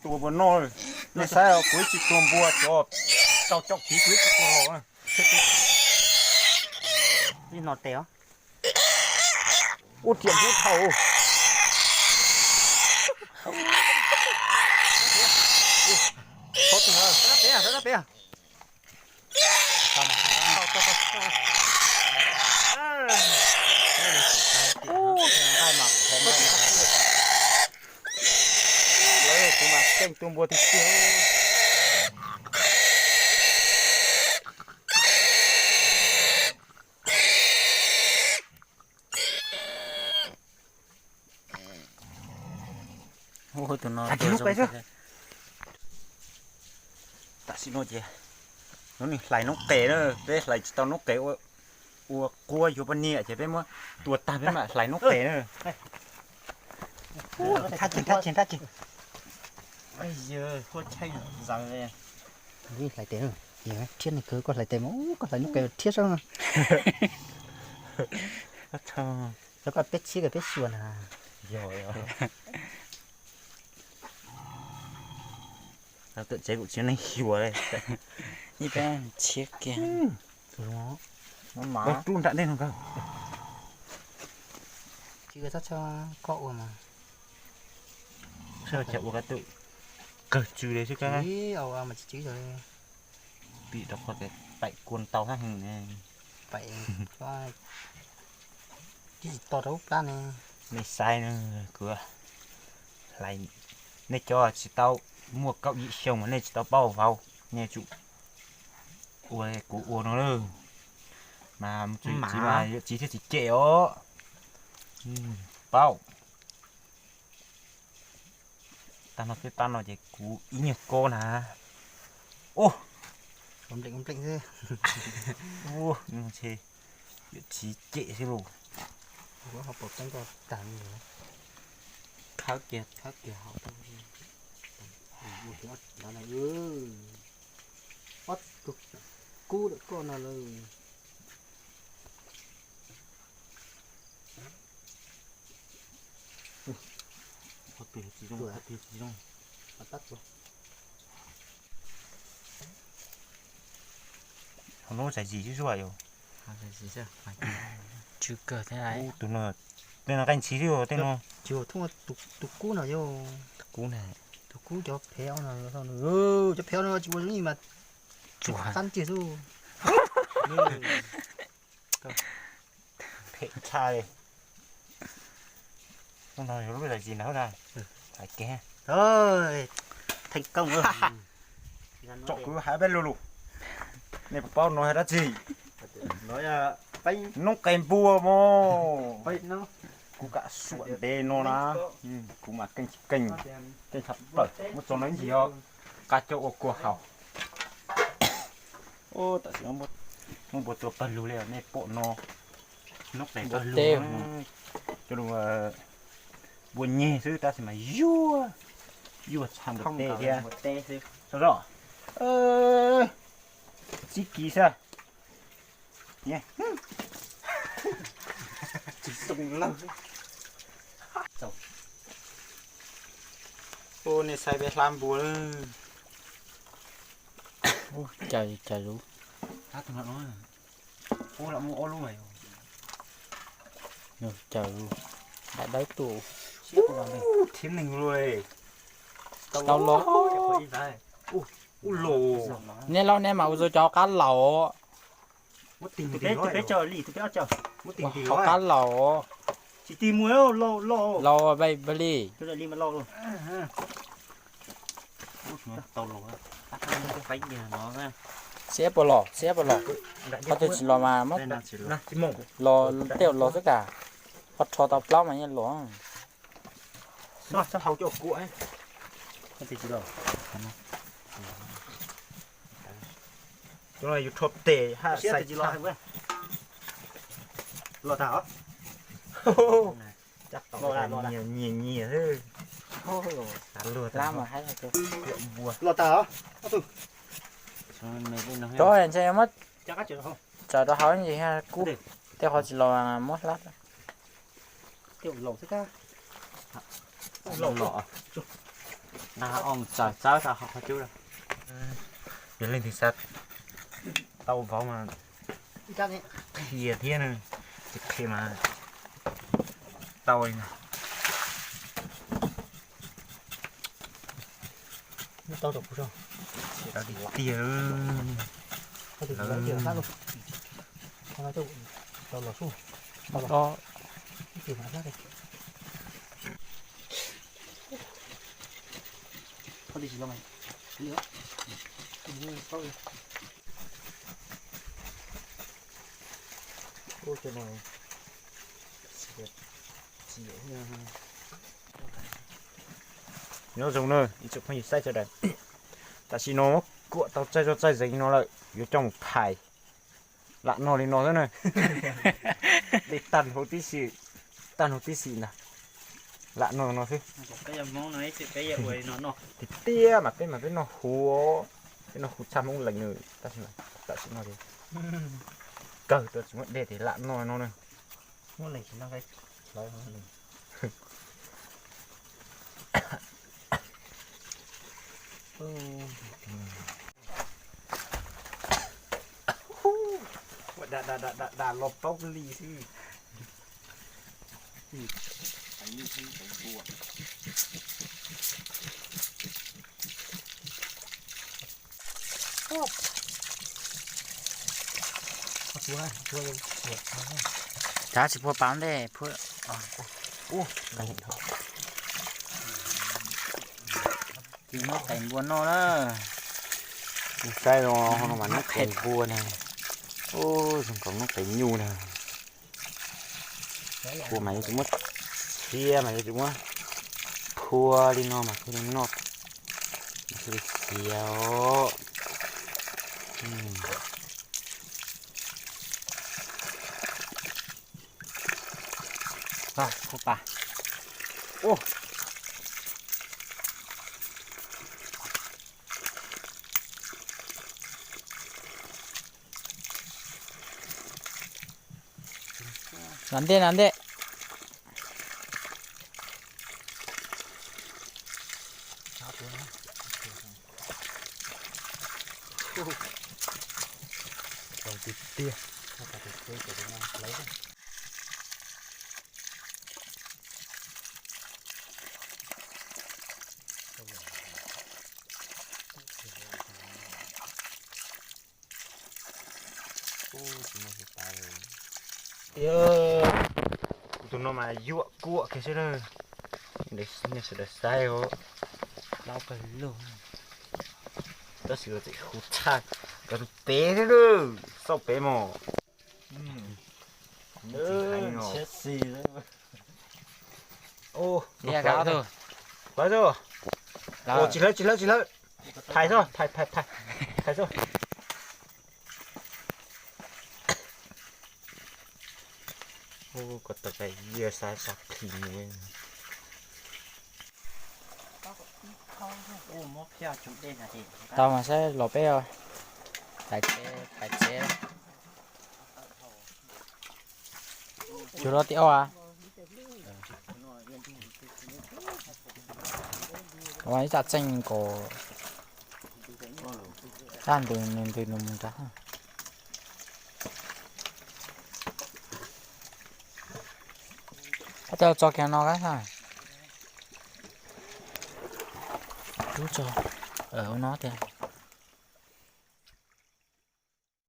Tua npua noj, nej saib kuv ib tsis tua npua, cov tau caum kiv kuv ib tsis tua los. Li no tes os. Ua riam npua thaum. Peb, peb. Lawv kuv mas keej tua npua tiag tiag. Tus no tam sim no ces nws hlais noob qes na, peb hlais tsis tau noob qes ua quab yuav poj niam ces peb muab tua tag peb mam hlais noob qes na. Hlais tes, thiab neeg kawg koj hlais tes mas koj hlais noob qes thiab sab. Cov koj peb txhiab kawg peb xyuas na. Yog, yog. Tau tuam tsev kuv tsis neeg xyuas li. Ib peb txhiab kiag. Rub nram ntej no kawg. Tsis koj ua mas. Ua kab tum kawg tsw li xwb kab. Pim rau qhov tias paim kua ntau hab heev ne. Paim tib tsis to rau lub plab ne. Nej saib na, kuv hlais, nej cov tsis tau muaj kaum yim xyoo mas nej tsis tau paub vauv, nej tsum ua kuv ua no na. Mas txiv mas yuav txiv thiab txiv cem os. Paub. Tag no peb pab no ces kuv ib nyuag kob na. Ub, ntshe yuav txiv cem xwb lauj. Khawb kiag, khawb kiag hauv. Ob tug kub lawm koj no lawm. Hauv no zais zis zuj zuaj yom. Tsw kawg thiab. Tus no, tej no qeej ntxhiv xwb tej no. Tus kub no yog, tus kub na, tus kub cov phev no, cov phev no tsis ua li mas tsuas qab tiag xwb. Phem tshaj li. Hnub no yog lub zais zis na, hauv na. Hais kev. Theej koob. Tsom kwv hais peb lu lus. Nej puas paub no yog dab tsi? Noob qes npua mog. Kuv kam suam ntev no na. Kuv mas keej tsis keej, keej tshaj plaws. Muab tso no ib ntsis os, qab coj ua kua haus. Tam sim no muab npua tua pawg lug li, nej pom no. Noob qes pawg lug, cov lus npua nyeg xwb tab sis mas yuag, yuag tshaj npua teb thiab. Txib kiv xwb. Ua nej saib peb hlab npua lawm. Cas cas lub. Cas lub. Dawb dawb tuaj. Thiab neeg lu. Tau los. Ub los. Nej laub neb mas ua txog cov qab laus. Tus peb caug li, tus peb ob caug. Hauv qab laus. Tsis tig mus, laus, laus. Laus peb li. Siab puas los, siab puas los. Qhov twg tsis los mas muab los, tej zaum los xwb kam. Qhov rho tau plaub mas yeej los. Cov no yus rho tes haj xaiv tsis los. Los tag os. Nyias nyias nyias xwb. Xav luag tag. Los tag os. Rov ntshe muab tsaws rau hauv ntsis kub, tej qhov tsis los muab hlab. Laus xwb kab. Laus los. Txawm txawb tau qhov cub. Yog leej twg xav tau vauv mas qhia thiab na, tsis qhia mas tau li na. Tiag tiag. Nyob zoo na ib tsoom phooj ywg saib sawv daws, tam sim no kuam tau txaij zog txaij zeeg no lawm, yuav coj mus phais. Lam noj li no xwb na. Dej tag hauv tib si, tag hauv tib si ntag. Lam noj no xwb. Tiag tiag mas peb mas peb noj huv, peb noj huv tshaj Hmoob leej na. Tab sis tam sim no kawg tuaj tsis muaj dej ces lam noj no na. Ua da da da da da los plaub li xwb. Kav tsis puag pas ntej puag. Ua, ua, ua, noj qe npua noj na. Saib no, no mas noj qe npua na. Ua, zoo nkaus noj qe nyuj na. Phua mas yuav tsum muab, phia mas yuav tsum muab phua li no mas thiaj li noj, thiaj li xiav os. Phua pas. Nov ntej, nov ntej. Zoo tiag tiag. Tus no mas yuam kuam kiag xwb na. Nej sawv daws saib os. Plaub kawg lug. Tab sis tseem huv tshaj cov tus pem thiab na. Xauj pem mog. Tsis hlawv, tsis hlawv, tsis hlawv. Thais xwb, thais, thais, thais, thais xwb. Ua, koj tau pais yia xav xav khi mus. Tau mas saib los peb os. Thais tsev, thais tsev. Cuag loj tim ob a. Ua ib tsam txeej nkaus, tsam ntws nws ntws nws mus nrad. Ab, coj tso kiag no kab xwb. Rub tso, ua no tiag.